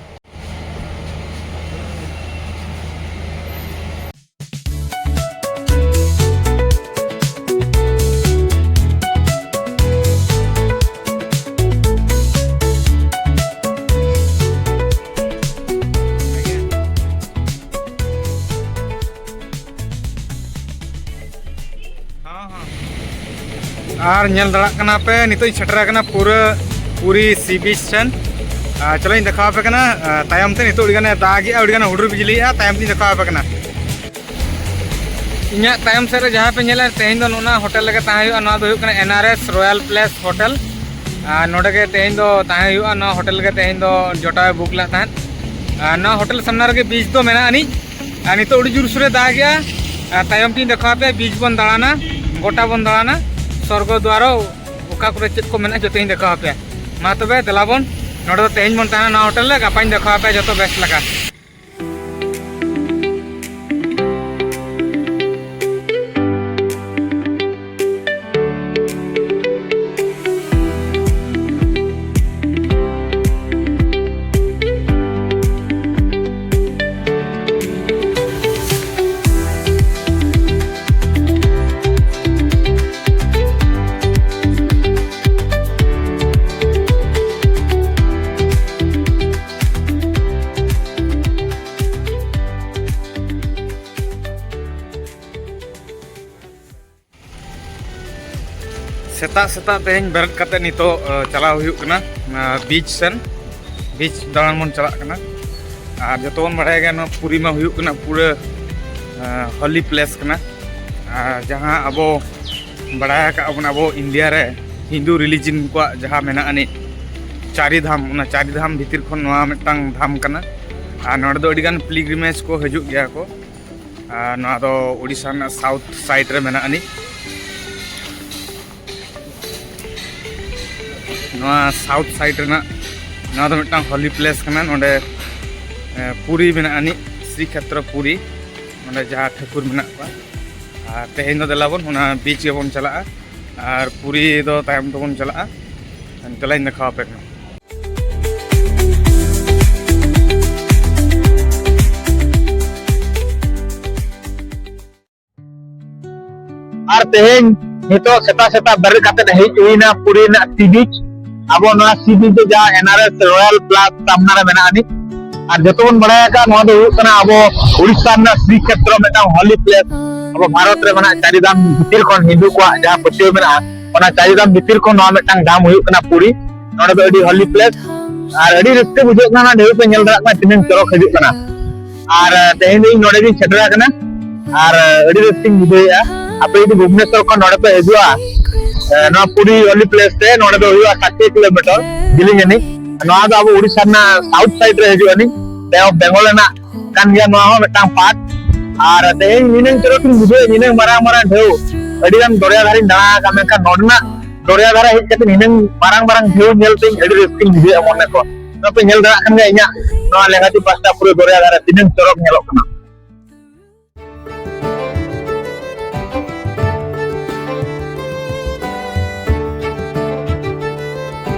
ᱟᱨ ᱧᱮᱞ ᱫᱟᱲᱮᱭᱟᱜ ᱠᱟᱱᱟ ᱯᱮ, ᱱᱤᱛᱚᱜ ᱤᱧ ᱥᱮᱴᱮᱨ ᱟᱠᱟᱱᱟ ᱯᱩᱨᱟᱹ ᱯᱩᱨᱤ ᱥᱤ ᱵᱤᱪ ᱴᱷᱮᱱ᱾ ᱟᱨ ᱪᱚᱞᱚᱧ ᱫᱮᱠᱷᱟᱣ ᱟᱯᱮ ᱠᱟᱱᱟ᱾ ᱟᱨ ᱛᱟᱭᱚᱢ ᱛᱮ ᱱᱤᱛᱚᱜ ᱟᱹᱰᱤ ᱜᱟᱱᱮ ᱫᱟᱜᱮᱜᱼᱟ, ᱟᱹᱰᱤ ᱜᱟᱱᱮ ᱦᱩᱰᱩᱨ ᱵᱤᱡᱽᱞᱤᱭᱮᱜᱼᱟ, ᱛᱟᱭᱚᱢ ᱛᱮᱧ ᱫᱮᱠᱷᱟᱣ ᱟᱯᱮ ᱠᱟᱱᱟ᱾ ᱤᱧᱟᱹᱜ ᱛᱟᱭᱚᱢ ᱥᱮᱫ ᱨᱮ ᱡᱟᱦᱟᱸ ᱯᱮ ᱧᱮᱞᱮᱫ, ᱛᱮᱦᱮᱧ ᱫᱚ ᱱᱚᱜᱼᱚ ᱱᱟ ᱦᱳᱴᱮᱞ ᱨᱮᱜᱮ ᱛᱟᱦᱮᱸ ᱦᱩᱭᱩᱜᱼᱟ᱾ ᱱᱚᱣᱟ ᱫᱚ ᱦᱩᱭᱩᱜ ᱠᱟᱱᱟ ᱮᱱ ᱟᱨ ᱮᱥ Royal Place Hotel᱾ ᱟᱨ ᱱᱚᱰᱮ ᱜᱮ ᱛᱮᱦᱮᱧ ᱫᱚ ᱛᱟᱦᱮᱸ ᱦᱩᱭᱩᱜᱼᱟ᱾ ᱱᱚᱣᱟ ᱦᱳᱴᱮᱞ ᱜᱮ ᱛᱮᱦᱮᱧ ᱫᱚ ᱡᱚᱴᱟᱣᱮ ᱵᱩᱠ ᱞᱮᱫ ᱛᱟᱦᱮᱸᱫ᱾ ᱟᱨ ᱱᱚᱣᱟ ᱦᱳᱴᱮᱞ ᱥᱟᱢᱱᱟ ᱨᱮᱜᱮ ᱵᱤᱪ ᱫᱚ ᱢᱮᱱᱟᱜ ᱟᱹᱱᱤᱡ᱾ ᱟᱨ ᱱᱤᱛᱚᱜ ᱟᱹᱰᱤ ᱡᱳᱨ ᱥᱳᱨᱮ ᱫᱟᱜᱮᱜᱼᱟ᱾ ᱟᱨ ᱛᱟᱭᱚᱢ ᱛᱤᱧ ᱫᱮᱠᱷᱟᱣ ᱟᱯᱮᱭᱟ, ᱵᱤᱪ ᱵᱚᱱ ᱫᱟᱬᱟᱱᱟ, ᱜᱚᱴᱟ ᱵᱚᱱ ᱫᱟᱬᱟᱱᱟ, ᱥᱚᱨᱜᱚ ᱫᱩᱣᱟᱨ ᱚᱠᱟ ᱠᱚᱨᱮ ᱪᱮᱫ ᱠᱚ ᱢᱮᱱᱟᱜᱼᱟ, ᱡᱚᱛᱚᱧ ᱫᱮᱠᱷᱟᱣ ᱟᱯᱮᱭᱟ᱾ ᱢᱟ ᱛᱚᱵᱮ ᱫᱮᱞᱟ ᱵᱚᱱ, ᱱᱚᱰᱮ ᱫᱚ ᱛᱮᱦᱮᱧ ᱵᱚᱱ ᱛᱟᱦᱮᱱᱟ ᱱᱚᱣᱟ ᱦᱳᱴᱮᱞ ᱨᱮ, ᱜᱟᱯᱟᱧ ᱫᱮᱠᱷᱟᱣ ᱟᱯᱮᱭᱟ ᱡᱚᱛᱚ ᱵᱮᱥ ᱞᱮᱠᱟ᱾ ᱥᱮᱛᱟᱜ ᱥᱮᱛᱟᱜ ᱛᱮᱦᱮᱧ ᱵᱮᱨᱮᱫ ᱠᱟᱛᱮ ᱱᱤᱛᱚᱜ, ᱟᱸ, ᱪᱟᱞᱟᱣ ᱦᱩᱭᱩᱜ ᱠᱟᱱᱟ, ᱟᱸ, ᱵᱤᱪ ᱥᱮᱱ᱾ ᱵᱤᱪ ᱫᱟᱬᱟᱱ ᱵᱚᱱ ᱪᱟᱞᱟᱜ ᱠᱟᱱᱟ᱾ ᱟᱨ ᱡᱚᱛᱚ ᱵᱚᱱ ᱵᱟᱲᱟᱭ ᱜᱮᱭᱟ, ᱱᱚᱣᱟ ᱯᱩᱨᱤ ᱢᱟ ᱦᱩᱭᱩᱜ ᱠᱟᱱᱟ ᱯᱩᱨᱟᱹ, ᱟᱸ, ᱦᱚᱞᱤ ᱯᱞᱮᱥ ᱠᱟᱱᱟ᱾ ᱟᱨ ᱡᱟᱦᱟᱸ ᱟᱵᱚ ᱵᱟᱲᱟᱭ ᱟᱠᱟᱫ ᱵᱚᱱ, ᱟᱵᱚ ᱤᱱᱰᱤᱭᱟ ᱨᱮ ᱦᱤᱱᱫᱩ ᱨᱤᱞᱤᱡᱤᱱ ᱠᱚᱣᱟᱜ ᱡᱟᱦᱟᱸ ᱢᱮᱱᱟᱜ ᱟᱹᱱᱤᱡ ᱪᱟᱨᱤ ᱫᱷᱟᱢ, ᱚᱱᱟ ᱪᱟᱨᱤ ᱫᱷᱟᱢ ᱵᱷᱤᱛᱤᱨ ᱠᱷᱚᱱ ᱱᱚᱣᱟ ᱢᱤᱫᱴᱟᱝ ᱫᱷᱟᱢ ᱠᱟᱱᱟ᱾ ᱟᱨ ᱱᱚᱰᱮ ᱫᱚ ᱟᱹᱰᱤᱜᱟᱱ ᱯᱤᱞᱜᱨᱤᱢᱮᱡᱽ ᱠᱚ ᱦᱤᱡᱩᱜ ᱜᱮᱭᱟ ᱠᱚ᱾ ᱟᱨ ᱱᱚᱣᱟ ᱫᱚ ᱳᱰᱤᱥᱟ ᱨᱮᱱᱟᱜ ᱥᱟᱣᱩᱛᱷ ᱥᱟᱭᱤᱰ ᱨᱮ ᱢᱮᱱᱟᱜ ᱟᱹᱱᱤᱡ᱾ ᱱᱚᱣᱟ ᱥᱟᱣᱩᱛᱷ ᱥᱟᱭᱤᱰ ᱨᱮᱱᱟᱜ ᱱᱚᱣᱟ ᱫᱚ ᱢᱤᱫᱴᱟᱝ ᱦᱚᱞᱤ ᱯᱞᱮᱥ ᱠᱟᱱᱟ᱾ ᱱᱚᱰᱮ, ᱮ, ᱯᱩᱨᱤ ᱢᱮᱱᱟᱜ ᱟᱹᱱᱤᱡ, ᱥᱨᱤ ᱠᱷᱮᱛᱨᱚ ᱯᱩᱨᱤ᱾ ᱱᱚᱰᱮ ᱡᱟᱦᱟᱸ ᱴᱷᱟᱹᱠᱩᱨ ᱢᱮᱱᱟᱜ ᱠᱚᱣᱟ᱾ ᱟᱨ ᱛᱮᱦᱮᱧ ᱫᱚ ᱫᱮᱞᱟ ᱵᱚᱱ ᱚᱱᱟ ᱵᱤᱪ ᱜᱮᱵᱚᱱ ᱪᱟᱞᱟᱜᱼᱟ, ᱟᱨ ᱯᱩᱨᱤ ᱫᱚ ᱛᱟᱭᱚᱢ ᱛᱮᱵᱚᱱ ᱪᱟᱞᱟᱜᱼᱟ᱾ ᱪᱟᱞᱟᱜ ᱤᱧ ᱫᱮᱠᱷᱟᱣ ᱟᱯᱮ ᱠᱟᱱᱟ᱾ ᱟᱨ ᱛᱮᱦᱮᱧ ᱱᱤᱛᱚᱜ ᱥᱮᱛᱟᱜ ᱥᱮᱛᱟᱜ ᱵᱮᱨᱮᱫ ᱠᱟᱛᱮ ᱦᱮᱡ ᱦᱩᱭᱱᱟ ᱯᱩᱨᱤ ᱨᱮᱱᱟᱜ ᱥᱤ ᱵᱤᱪ᱾ ᱟᱵᱚ ᱱᱚᱣᱟ ᱥᱤ ᱵᱤᱪ ᱫᱚ ᱡᱟᱦᱟᱸ ᱮᱱ ᱟᱨ ᱮᱥ ᱨᱚᱭᱟᱞ ᱯᱞᱟᱡᱟ ᱥᱟᱢᱱᱟ ᱨᱮ ᱢᱮᱱᱟᱜ ᱟᱹᱱᱤᱡ᱾ ᱟᱨ ᱡᱚᱛᱚ ᱵᱚᱱ ᱵᱟᱲᱟᱭ ᱟᱠᱟᱫ, ᱱᱚᱣᱟ ᱫᱚ ᱦᱩᱭᱩᱜ ᱠᱟᱱᱟ ᱟᱵᱚ ᱩᱲᱤᱥᱥᱟ ᱨᱮᱱᱟᱜ ᱥᱨᱤ ᱠᱷᱮᱛᱨᱚ, ᱢᱤᱫᱴᱟᱝ ᱦᱚᱞᱤ ᱯᱞᱮᱥ᱾ ᱟᱵᱚ ᱵᱷᱟᱨᱚᱛ ᱨᱮ ᱢᱮᱱᱟᱜ ᱪᱟᱨᱤ ᱫᱷᱟᱢ ᱵᱷᱤᱛᱤᱨ ᱠᱷᱚᱱ ᱦᱤᱱᱫᱩ ᱠᱚᱣᱟᱜ ᱡᱟᱦᱟᱸ ᱯᱟᱹᱛᱭᱟᱹᱣ ᱢᱮᱱᱟᱜᱼᱟ, ᱚᱱᱟ ᱪᱟᱨᱤ ᱫᱷᱟᱢ ᱵᱷᱤᱛᱤᱨ ᱠᱷᱚᱱ ᱱᱚᱣᱟ ᱢᱤᱫᱴᱟᱝ ᱫᱷᱟᱢ ᱦᱩᱭᱩᱜ ᱠᱟᱱᱟ ᱯᱩᱨᱤ᱾ ᱱᱚᱰᱮ ᱫᱚ ᱟᱹᱰᱤ ᱦᱚᱞᱤ ᱯᱞᱮᱥ ᱟᱨ ᱟᱹᱰᱤ ᱨᱟᱹᱥᱠᱟᱹ ᱵᱩᱡᱷᱟᱹᱜ ᱠᱟᱱᱟ᱾ ᱰᱷᱮᱣ ᱯᱮ ᱧᱮᱞ ᱫᱟᱲᱮᱭᱟᱜ ᱠᱟᱱᱟ ᱛᱤᱱᱟᱹᱝ ᱪᱚᱨᱚᱠ ᱦᱤᱡᱩᱜ ᱠᱟᱱᱟ᱾ ᱟᱨ, ᱟᱨ ᱛᱮᱦᱮᱧ ᱫᱚ ᱤᱧ ᱱᱚᱰᱮ ᱜᱤᱧ ᱥᱮᱴᱮᱨ ᱟᱠᱟᱱᱟ ᱟᱨ ᱟᱹᱰᱤ ᱨᱟᱹᱥᱠᱟᱹᱧ ᱵᱩᱡᱷᱟᱹᱣᱮᱫᱼᱟ᱾ ᱟᱯᱮ ᱡᱩᱫᱤ ᱵᱷᱩᱵᱽᱱᱮᱥᱚᱨ ᱠᱷᱚᱱ ᱱᱚᱰᱮ ᱯᱮ ᱦᱤᱡᱩᱜᱼᱟ, ᱮ, ᱱᱚᱣᱟ ᱯᱩᱨᱤ ᱦᱚᱞᱤ ᱯᱞᱮᱥ ᱨᱮ, ᱱᱚᱰᱮ ᱫᱚ ᱦᱩᱭᱩᱜᱼᱟ ᱥᱟᱛ ᱠᱤᱞᱳᱢᱤᱴᱟᱨ ᱡᱮᱞᱮᱧ ᱟᱹᱱᱤᱡ᱾ ᱱᱚᱣᱟ ᱫᱚ ᱟᱵᱚ ᱩᱲᱤᱥᱥᱟ ᱨᱮᱱᱟᱜ ᱥᱟᱣᱩᱛᱷ ᱥᱟᱭᱤᱰ ᱨᱮ ᱦᱤᱡᱩᱜ ᱟᱹᱱᱤᱡ, ᱵᱮ ᱚᱯᱷ ᱵᱮᱝᱜᱚᱞ ᱨᱮᱱᱟᱜ ᱠᱟᱱ ᱜᱮᱭᱟ ᱱᱚᱣᱟ ᱦᱚᱸ ᱢᱤᱫᱴᱟᱝ ᱯᱟᱨᱴ᱾ ᱟᱨ ᱛᱮᱦᱮᱧ ᱱᱤᱱᱟᱹᱝ ᱪᱚᱨᱚᱠ ᱤᱧ ᱵᱩᱡᱷᱟᱹᱣᱮᱫ, ᱱᱤᱱᱟᱹᱝ ᱢᱟᱨᱟᱝ ᱢᱟᱨᱟᱝ ᱰᱷᱮᱣ᱾ ᱟᱹᱰᱤ ᱜᱟᱱ ᱫᱚᱨᱭᱟ ᱫᱷᱟᱨᱮᱧ ᱫᱟᱬᱟ ᱟᱠᱟᱫ, ᱢᱮᱱᱠᱷᱟᱱ ᱱᱚᱰᱮᱱᱟᱜ ᱫᱚᱨᱭᱟ ᱫᱷᱟᱨᱮ ᱦᱮᱡ ᱠᱟᱛᱮ ᱱᱤᱱᱟᱹᱝ ᱢᱟᱨᱟᱝ ᱢᱟᱨᱟᱝ ᱰᱷᱮᱣ ᱧᱮᱞ ᱛᱮ ᱤᱧ ᱟᱹᱰᱤ ᱨᱟᱹᱥᱠᱟᱹᱧ ᱵᱩᱡᱷᱟᱹᱣᱮᱫᱼᱟ ᱢᱚᱱᱮ ᱠᱚ᱾ ᱱᱚᱣᱟ ᱯᱮ ᱧᱮᱞ ᱫᱟᱲᱮᱭᱟᱜ ᱠᱟᱱ ᱜᱮᱭᱟ ᱤᱧᱟᱹᱜ ᱱᱚᱣᱟ ᱞᱮᱸᱜᱟᱛᱤ ᱯᱟᱥᱴᱟ ᱯᱩᱨᱟᱹ ᱫᱚᱨᱭᱟ ᱫᱷᱟᱨᱮ ᱛᱤᱱᱟᱹᱝ ᱪᱚᱨᱚᱠ ᱧᱮᱞᱚᱜ ᱠᱟᱱᱟ᱾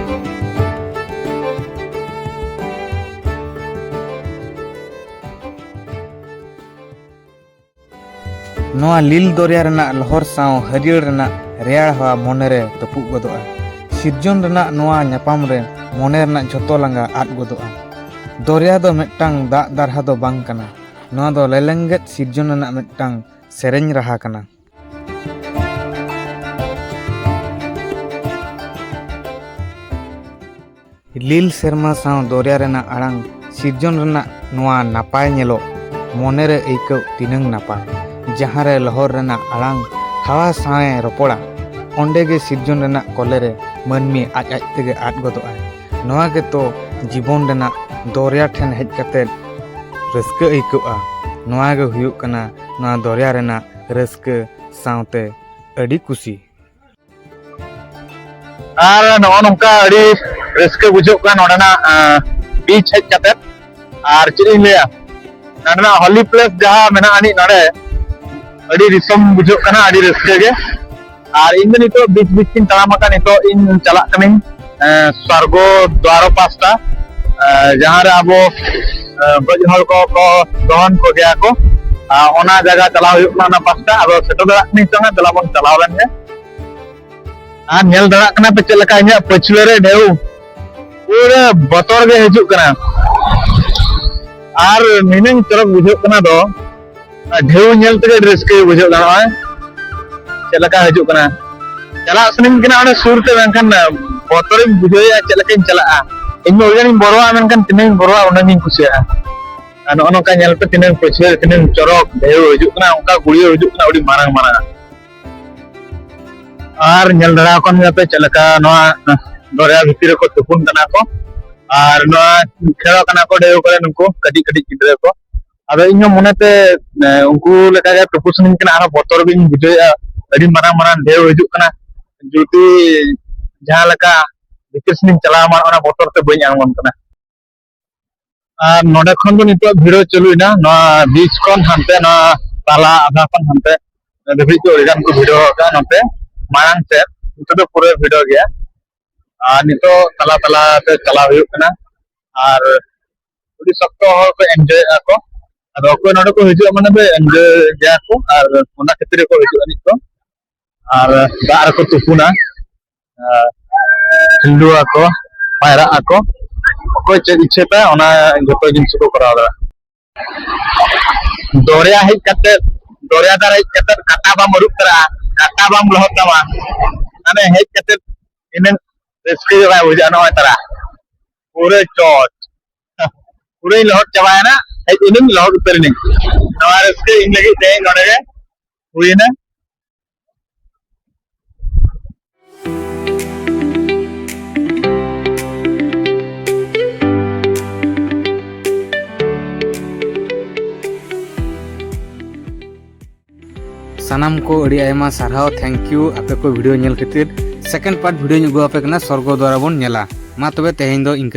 ᱱᱚᱣᱟ ᱞᱤᱞ ᱫᱚᱨᱭᱟ ᱨᱮᱱᱟᱜ ᱞᱚᱦᱚᱨ ᱥᱟᱶ ᱦᱟᱹᱨᱭᱟᱹᱲ ᱨᱮᱱᱟᱜ ᱨᱮᱭᱟᱲ ᱦᱟᱣᱟ ᱢᱚᱱᱮᱨᱮ ᱛᱟᱹᱯᱩᱜ ᱜᱚᱫᱚᱜᱼᱟ᱾ ᱥᱤᱨᱡᱚᱱ ᱨᱮᱱᱟᱜ ᱱᱚᱣᱟ ᱧᱟᱯᱟᱢ ᱨᱮ ᱢᱚᱱᱮ ᱨᱮᱱᱟᱜ ᱡᱷᱚᱛᱚ ᱞᱟᱸᱜᱟ ᱟᱫ ᱜᱚᱫᱚᱜᱼᱟ᱾ ᱫᱚᱨᱭᱟ ᱫᱚ ᱢᱤᱫᱴᱟᱝ ᱫᱟᱜ ᱫᱟᱨᱦᱟ ᱫᱚ ᱵᱟᱝ ᱠᱟᱱᱟ᱾ ᱱᱚᱣᱟ ᱫᱚ ᱞᱮᱞᱮᱝᱜᱮᱫ ᱥᱤᱨᱡᱚᱱ ᱨᱮᱱᱟᱜ ᱢᱤᱫᱴᱟᱝ ᱥᱮᱨᱮᱧ ᱨᱟᱦᱟ ᱠᱟᱱᱟ᱾ ᱞᱤᱞ ᱥᱮᱨᱢᱟ ᱥᱟᱶ ᱫᱚᱨᱭᱟ ᱨᱮᱱᱟᱜ ᱟᱲᱟᱝ ᱥᱤᱨᱡᱚᱱ ᱨᱮᱱᱟᱜ ᱱᱚᱣᱟ ᱱᱟᱯᱟᱭ ᱧᱮᱞᱚᱜ ᱢᱚᱱᱮᱨᱮ ᱟᱹᱭᱠᱟᱹᱣ ᱛᱤᱱᱟᱹᱝ ᱱᱟᱯᱟᱭ᱾ ᱡᱟᱦᱟᱸᱨᱮ ᱞᱚᱦᱚᱨ ᱨᱮᱱᱟᱜ ᱟᱲᱟᱝ ᱦᱟᱣᱟ ᱥᱟᱶᱮ ᱨᱚᱯᱚᱲᱟ, ᱚᱸᱰᱮ ᱜᱮ ᱥᱤᱨᱡᱚᱱ ᱨᱮᱱᱟᱜ ᱠᱚᱞᱮᱨᱮ ᱢᱟᱹᱱᱢᱤ ᱟᱡ ᱟᱡ ᱛᱮᱜᱮ ᱟᱫ ᱜᱚᱫᱚᱜᱼᱟᱭ᱾ ᱱᱚᱣᱟ ᱜᱮᱛᱚ ᱡᱤᱵᱚᱱ ᱨᱮᱱᱟᱜ ᱫᱚᱨᱭᱟ ᱴᱷᱮᱱ ᱦᱮᱡ ᱠᱟᱛᱮ ᱨᱟᱹᱥᱠᱟᱹ ᱟᱹᱭᱠᱟᱹᱜᱼᱟ᱾ ᱱᱚᱣᱟ ᱜᱮ ᱦᱩᱭᱩᱜ ᱠᱟᱱᱟ ᱱᱚᱣᱟ ᱫᱚᱨᱭᱟ ᱨᱮᱱᱟᱜ ᱨᱟᱹᱥᱠᱟᱹ ᱥᱟᱶᱛᱮ ᱟᱹᱰᱤ ᱠᱩᱥᱤ᱾ ᱟᱨ ᱱᱚᱜᱼᱚ ᱱᱚᱝᱠᱟ ᱟᱹᱰᱤ ᱨᱟᱹᱥᱠᱟᱹ ᱵᱩᱡᱷᱟᱹᱜ ᱠᱟᱱᱟ ᱱᱚᱰᱮᱱᱟᱜ, ᱟᱸ, ᱵᱤᱪ ᱦᱮᱡ ᱠᱟᱛᱮ᱾ ᱟᱨ ᱪᱮᱫ ᱤᱧ ᱞᱟᱹᱭᱟ, ᱱᱚᱰᱮᱱᱟᱜ ᱦᱚᱞᱤ ᱯᱞᱮᱥ ᱡᱟᱦᱟᱸ ᱢᱮᱱᱟᱜ ᱟᱹᱱᱤᱡ ᱱᱚᱰᱮ, ᱟᱹᱰᱤ ᱫᱤᱥᱚᱢ ᱵᱩᱡᱷᱟᱹᱜ ᱠᱟᱱᱟ, ᱟᱹᱰᱤ ᱨᱟᱹᱥᱠᱟᱹ ᱜᱮ᱾ ᱟᱨ ᱤᱧ ᱫᱚ ᱱᱤᱛᱚᱜ ᱵᱤᱪ ᱵᱤᱪ ᱤᱧ ᱛᱟᱲᱟᱢ ᱟᱠᱟᱫ, ᱱᱤᱛᱚᱜ ᱤᱧ ᱪᱟᱞᱟᱜ ᱠᱟᱹᱱᱟᱹᱧ, ᱮᱸ, ᱥᱚᱨᱜᱚ ᱫᱩᱣᱟᱨᱚ ᱯᱟᱥᱴᱟ, ᱮᱸ, ᱡᱟᱦᱟᱸ ᱨᱮ ᱟᱵᱚ, ᱮᱸ, ᱜᱚᱡ ᱦᱚᱲ ᱠᱚ ᱠᱚ ᱫᱚᱦᱚᱱ ᱠᱚ ᱜᱮᱭᱟ ᱠᱚ᱾ ᱟᱨ ᱚᱱᱟ ᱡᱟᱭᱜᱟ ᱪᱟᱞᱟᱣ ᱦᱩᱭᱩᱜ ᱠᱟᱱᱟ, ᱚᱱᱟ ᱯᱟᱥᱴᱟ᱾ ᱟᱫᱚ ᱥᱮᱴᱮᱨ ᱫᱟᱲᱮᱭᱟᱜ ᱠᱟᱹᱱᱟᱹᱧ ᱥᱮ ᱵᱟᱝ, ᱫᱮᱞᱟ ᱵᱚᱱ ᱪᱟᱞᱟᱣ ᱞᱮᱱ ᱜᱮ᱾ ᱟᱨ ᱧᱮᱞ ᱫᱟᱲᱮᱭᱟᱜ ᱠᱟᱱᱟ ᱯᱮ ᱪᱮᱫ ᱞᱮᱠᱟ ᱤᱧᱟᱹᱜ ᱯᱟᱹᱪᱷᱞᱟᱹ ᱨᱮ ᱰᱷᱮᱣ, ᱯᱩᱨᱟᱹ ᱵᱚᱛᱚᱨ ᱜᱮ ᱦᱤᱡᱩᱜ ᱠᱟᱱᱟ᱾ ᱟᱨ ᱱᱤᱱᱟᱹᱝ ᱪᱚᱨᱚᱠ ᱵᱩᱡᱷᱟᱹᱜ ᱠᱟᱱᱟ ᱫᱚ, ᱚᱱᱟ ᱰᱷᱮᱣ ᱧᱮᱞ ᱛᱮᱜᱮ ᱟᱹᱰᱤ ᱨᱟᱹᱥᱠᱟᱹ ᱵᱩᱡᱷᱟᱹᱜ ᱠᱟᱱᱟ᱾ ᱱᱚᱜᱼᱚᱭ ᱪᱮᱫ ᱞᱮᱠᱟ ᱦᱤᱡᱩᱜ ᱠᱟᱱᱟ, ᱪᱟᱞᱟᱜ ᱥᱟᱱᱟᱧ ᱠᱟᱱᱟ ᱚᱸᱰᱮ ᱥᱩᱨ ᱛᱮ, ᱢᱮᱱᱠᱷᱟᱱ ᱵᱚᱛᱚᱨᱤᱧ ᱵᱩᱡᱷᱟᱹᱣᱮᱫᱼᱟ ᱪᱮᱫ ᱞᱮᱠᱟᱧ ᱪᱟᱞᱟᱜᱼᱟ᱾ ᱤᱧ ᱢᱟ ᱟᱹᱰᱤ ᱜᱟᱱᱤᱧ ᱵᱚᱨᱚᱜᱼᱟ, ᱢᱮᱱᱠᱷᱟᱱ ᱛᱤᱱᱟᱹᱜ ᱤᱧ ᱵᱚᱨᱚᱜᱼᱟ ᱩᱱᱟᱹᱜ ᱜᱤᱧ ᱠᱩᱥᱤᱭᱟᱜᱼᱟ᱾ ᱟᱨ ᱱᱚᱜᱼᱚ ᱱᱚᱝᱠᱟ ᱧᱮᱞ ᱯᱮ, ᱛᱤᱱᱟᱹᱜ ᱯᱟᱹᱪᱷᱞᱟᱹ, ᱛᱤᱱᱟᱹᱜ ᱪᱚᱨᱚᱠ ᱰᱷᱮᱣ ᱦᱤᱡᱩᱜ ᱠᱟᱱᱟ, ᱚᱱᱠᱟ ᱜᱩᱲᱭᱟᱹᱣ ᱦᱤᱡᱩᱜ ᱠᱟᱱᱟ, ᱟᱹᱰᱤ ᱢᱟᱨᱟᱝ ᱢᱟᱨᱟᱝ᱾ ᱟᱨ ᱧᱮᱞ ᱫᱟᱲᱮ ᱟᱠᱚ ᱠᱟᱱ ᱜᱮᱭᱟ ᱯᱮ ᱪᱮᱫ ᱞᱮᱠᱟ ᱱᱚᱣᱟ ᱫᱚᱨᱭᱟ ᱵᱷᱤᱛᱤᱨ ᱨᱮᱠᱚ ᱛᱩᱯᱩᱱ ᱠᱟᱱᱟ ᱠᱚ᱾ ᱟᱨ ᱱᱚᱣᱟ ᱠᱷᱮᱞᱚᱜ ᱠᱟᱱᱟ ᱠᱚ ᱰᱷᱮᱣ ᱠᱚᱨᱮ ᱱᱩᱠᱩ ᱠᱟᱹᱴᱤᱡ ᱠᱟᱹᱴᱤᱡ ᱜᱤᱫᱽᱨᱟᱹ ᱠᱚ᱾ ᱟᱫᱚ ᱤᱧ ᱦᱚᱸ ᱢᱚᱱᱮᱛᱮ, ᱮ, ᱩᱱᱠᱩ ᱞᱮᱠᱟᱜᱮ ᱛᱩᱯᱩ ᱥᱟᱱᱟᱧ ᱠᱟᱱᱟ, ᱟᱨᱦᱚᱸ ᱵᱚᱛᱚᱨ ᱜᱤᱧ ᱵᱩᱡᱷᱟᱹᱣᱮᱫᱼᱟ᱾ ᱟᱹᱰᱤ ᱢᱟᱨᱟᱝ ᱢᱟᱨᱟᱝ ᱰᱷᱮᱣ ᱦᱤᱡᱩᱜ ᱠᱟᱱᱟ, ᱡᱩᱫᱤ ᱡᱟᱦᱟᱸ ᱞᱮᱠᱟ ᱵᱷᱤᱛᱤᱨ ᱥᱮᱱᱤᱧ ᱪᱟᱞᱟᱣ ᱮᱢᱟᱱ, ᱚᱱᱟ ᱵᱚᱛᱚᱨ ᱛᱮ ᱵᱟᱹᱧ ᱟᱬᱜᱚᱱ ᱠᱟᱱᱟ᱾ ᱟᱨ ᱱᱚᱰᱮ ᱠᱷᱚᱱ ᱫᱚ ᱱᱤᱛᱚᱜ ᱵᱷᱤᱰᱤᱭᱳ ᱪᱟᱹᱞᱩᱭᱮᱱᱟ, ᱱᱚᱣᱟ ᱵᱤᱪ ᱠᱷᱚᱱ ᱦᱟᱱᱛᱮ, ᱱᱚᱣᱟ ᱛᱟᱞᱟ ᱟᱫᱷᱟ ᱠᱷᱚᱱ ᱦᱟᱱᱛᱮ ᱫᱷᱟᱹᱵᱤᱡ ᱫᱚ ᱟᱹᱰᱤ ᱜᱟᱱ ᱠᱚ ᱵᱷᱤᱰᱤᱭᱳ ᱟᱠᱟᱫᱼᱟ᱾ ᱱᱚᱛᱮ ᱢᱟᱲᱟᱝ ᱥᱮᱫ ᱱᱤᱛᱚᱜ ᱫᱚ ᱯᱩᱨᱟᱹ ᱵᱷᱤᱰᱤᱭᱳ ᱜᱮᱭᱟ᱾ ᱟᱨ ᱱᱤᱛᱚᱜ ᱛᱟᱞᱟ ᱛᱟᱞᱟ ᱛᱮ ᱪᱟᱞᱟᱣ ᱦᱩᱭᱩᱜ ᱠᱟᱱᱟ᱾ ᱟᱨ ᱟᱹᱰᱤ ᱥᱚᱠᱛᱚ ᱦᱚᱲ ᱠᱚ ᱮᱱᱡᱚᱭᱮᱫᱼᱟ ᱠᱚ᱾ ᱟᱫᱚ ᱚᱠᱚᱭ ᱱᱚᱰᱮ ᱠᱚ ᱦᱤᱡᱩᱜᱼᱟ, ᱢᱟᱱᱮ ᱫᱚ ᱮᱱᱡᱚᱭ ᱜᱮᱭᱟ ᱠᱚ, ᱟᱨ ᱚᱱᱟ ᱠᱷᱟᱹᱛᱤᱨ ᱜᱮᱠᱚ ᱦᱤᱡᱩᱜᱼᱟ ᱱᱤᱛ ᱫᱚ᱾ ᱟᱨ ᱫᱟᱜ ᱨᱮᱠᱚ ᱛᱩᱯᱩᱱᱟ, ᱟᱨ ᱠᱷᱤᱞᱰᱩ ᱟᱠᱚ, ᱯᱟᱭᱨᱟᱜ ᱟᱠᱚ, ᱚᱠᱚᱭ ᱪᱮᱫ ᱤᱪᱪᱷᱟᱹ ᱛᱟᱭ, ᱚᱱᱟ ᱡᱚᱛᱚ ᱡᱤᱱᱤᱥ ᱠᱚ ᱠᱚᱨᱟᱣ ᱫᱟᱲᱮᱭᱟᱜᱼᱟ᱾ ᱫᱚᱨᱭᱟ ᱦᱮᱡ ᱠᱟᱛᱮ, ᱫᱚᱨᱭᱟ ᱫᱷᱟᱨᱮ ᱦᱮᱡ ᱠᱟᱛᱮ ᱠᱟᱴᱟ ᱵᱟᱢ ᱟᱹᱨᱩᱵ ᱛᱟᱨᱟ, ᱠᱟᱴᱟ ᱵᱟᱢ ᱞᱚᱦᱚᱫ ᱛᱟᱢᱟ, ᱢᱟᱱᱮ ᱦᱮᱡ ᱠᱟᱛᱮ ᱤᱱᱟᱹᱜ ᱨᱟᱹᱥᱠᱟᱹ ᱜᱮ ᱵᱟᱭ ᱵᱩᱡᱷᱟᱹᱜᱼᱟ᱾ ᱱᱚᱜᱼᱚᱭ ᱛᱟᱨᱟ ᱯᱩᱨᱟᱹ ᱪᱚᱴ, ᱯᱩᱨᱟᱹᱧ ᱞᱚᱦᱚᱫ ᱪᱟᱵᱟᱭᱮᱱᱟ, ᱦᱮᱡ ᱮᱱᱟᱹᱧ ᱞᱚᱦᱚᱫ ᱩᱛᱟᱹᱨ ᱮᱱᱟᱹᱧ᱾ ᱱᱚᱣᱟ ᱨᱟᱹᱥᱠᱟᱹ ᱤᱧ ᱞᱟᱹᱜᱤᱫ ᱛᱮᱦᱮᱧ ᱱᱚᱰᱮ ᱜᱮ ᱦᱩᱭᱮᱱᱟ᱾ ᱥᱟᱱᱟᱢ ᱠᱚ ᱟᱹᱰᱤ ᱟᱭᱢᱟ ᱥᱟᱨᱦᱟᱣ, thank you, ᱟᱯᱮ ᱠᱚ ᱵᱷᱤᱰᱤᱭᱳ ᱧᱮᱞ ᱠᱷᱟᱹᱛᱤᱨ᱾ ᱥᱮᱠᱮᱱᱰ ᱯᱟᱨᱴ ᱵᱷᱤᱰᱤᱭᱳᱧ ᱟᱹᱜᱩ ᱟᱯᱮ ᱠᱟᱱᱟ, ᱥᱚᱨᱜᱚ ᱫᱩᱣᱟᱨᱟ ᱵᱚᱱ ᱧᱮᱞᱟ᱾ ᱢᱟ ᱛᱚᱵᱮ ᱛᱮᱦᱮᱧ ᱫᱚ ᱤᱱᱠᱟᱹ᱾